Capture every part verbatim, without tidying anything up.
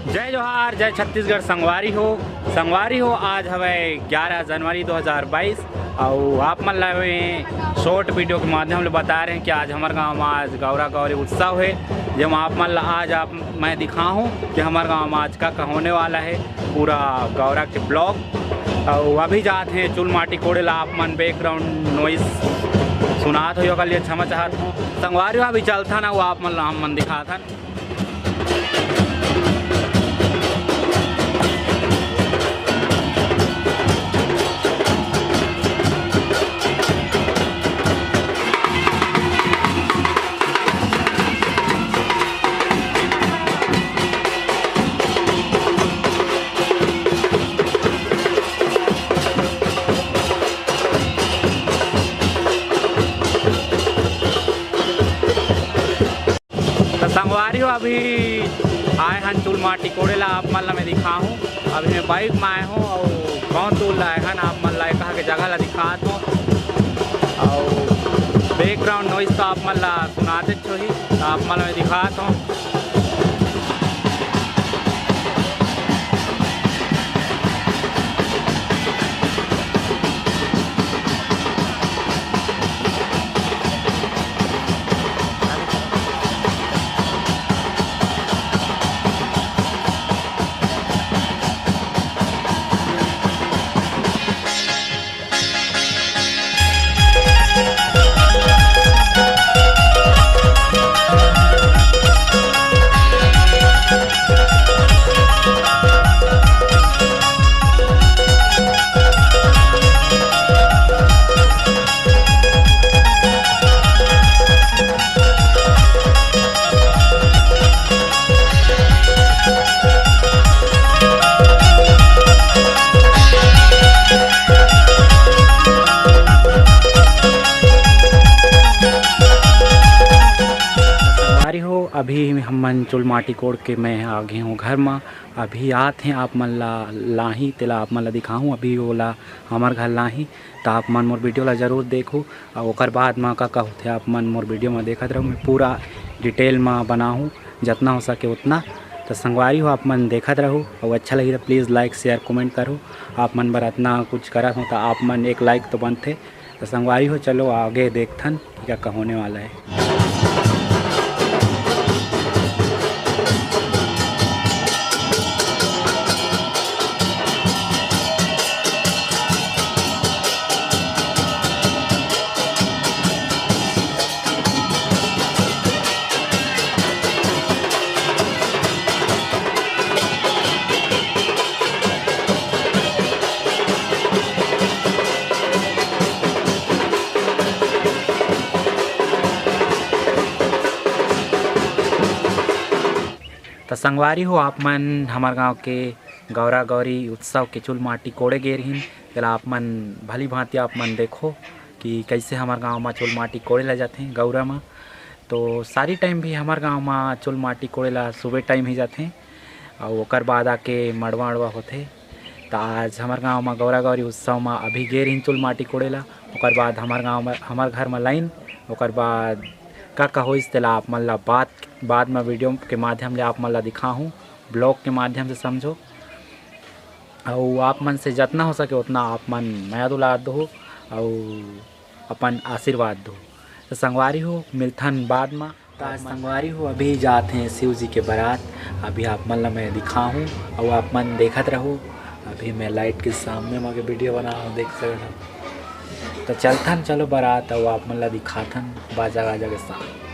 जय जोहार, जय छत्तीसगढ़ संगवारी हो। संगवारी हो, आज हवय ग्यारह जनवरी दो हज़ार बाईस, अउ आप मन ला मैं शॉर्ट वीडियो के माध्यम ले बता रहे हैं कि आज हमर गांव में आज गौरा गौरी उत्सव है, जेमा आप मन ला आज आप मैं दिखाहूँ कि हमर गांव में आज का, का होने वाला है, पूरा गौरा के ब्लॉग। अउ अभी जात हैं चूल माटी कोड़े ला, आप मन बैकग्राउंड नॉइस सुनात हो, ओकर लिए क्षमा चाहत हूँ। संगवारी हो, अभी चलथन, अउ आप मन ला हम मन दिखाथन। त संगवारी हो, अभी आए हन चूल माटी कोड़े ला, आप मन ला मैं दिखाहूँ। अभी मैं बाइक में आए हूँ अउ बहुत दूर ला आए हन, आप मन ला कहा के जगह ला दिखात हूँ। अउ बैकग्राउंड नॉइस तो आप मन ला सुनाते होही, तो आप मन ला मैं दिखात हूँ। संगवारी हो, अभी हमन चूल माटी कोड़ के मैं आ गे हूँ घर म। अभी आत हे आप मन ला लाही, तेला आप मन ला दिखाहूँ। अभी ओला हमर घर लाही, त आप मन मोर वीडियो ला जरूर देखहू। अउ ओकर बाद म का का होथे, आप मन मोर वीडियो म देखत रहू। मैं पूरा डिटेल म बनाहूँ, जतना हो सके उतना। त संगवारी हो, आप मन देखत रहू, अउ अच्छा लगही त प्लीज लाइक, शेयर, कमेंट करहू। आप मन बर अतना कुछ करत हूँ, त आप मन एक लाइक तो बनथे। त संगवारी हो, चलो आगे देखथन कि का का होने वाला है। त संगवारी हो, आप मन हमर गांव के गौरा गौरी उत्सव के चूल माटी कोड़े गे रहिन, तेला आप मन भली भांति आप मन देखो कि कइसे हमर गांव म चूल माटी कोड़े ला जाथे गौरा म। तो सारी टाइम भी हमर गांव म चूल माटी कोड़े ला सुबह टाइम ही जाथे, अउ ओकर बाद आके मड़वा अड़वा होथे। त आज हमर गांव म गौरा गौरी उत्सव म अभी गे रहिन चूल माटी कोड़े ला, ओकर बाद हमर गांव म, हमर घर म लाइन, ओकर बाद का का होइस तेला आप मन ला बात, बाद म वीडियो के माध्यम ले आप मन ला दिखाहूँ, ब्लॉग के माध्यम से समझो। अउ आप मन से जतना हो सके उतना आप मन मया दुलार दो अउ अपन आशीर्वाद दो। त संगवारी हो, मिलथन बाद म। त संगवारी हो, अभी जात हे शिव जी के बारात, अभी आप मन ला मैं दिखाहूँ अउ आप मन देखत रहू। अभी मैं लाइट के सामने म के वीडियो बना हूँ, देख सकत हव। त चलथन, चलो बारात अउ आप मन ला दिखाथन बाजा गाजा के साथ।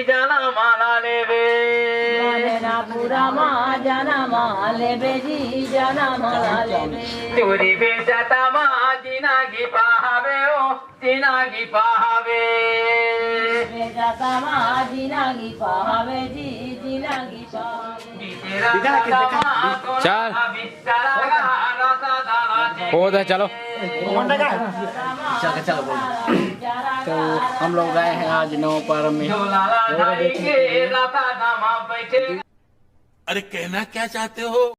जनम ला लेबे। जनम ला लेबे जी, जनम ला लेबे। टूरी बेटा तमा जिनगी पावे ओ, जिनगी पावे। बेटा तमा जिनगी पावे जी, जिनगी पावे। चल। हो दे, चलो। चल, चल, बोल। तो हम लोग आए हैं आज नौ पार में। अरे, कहना क्या चाहते हो?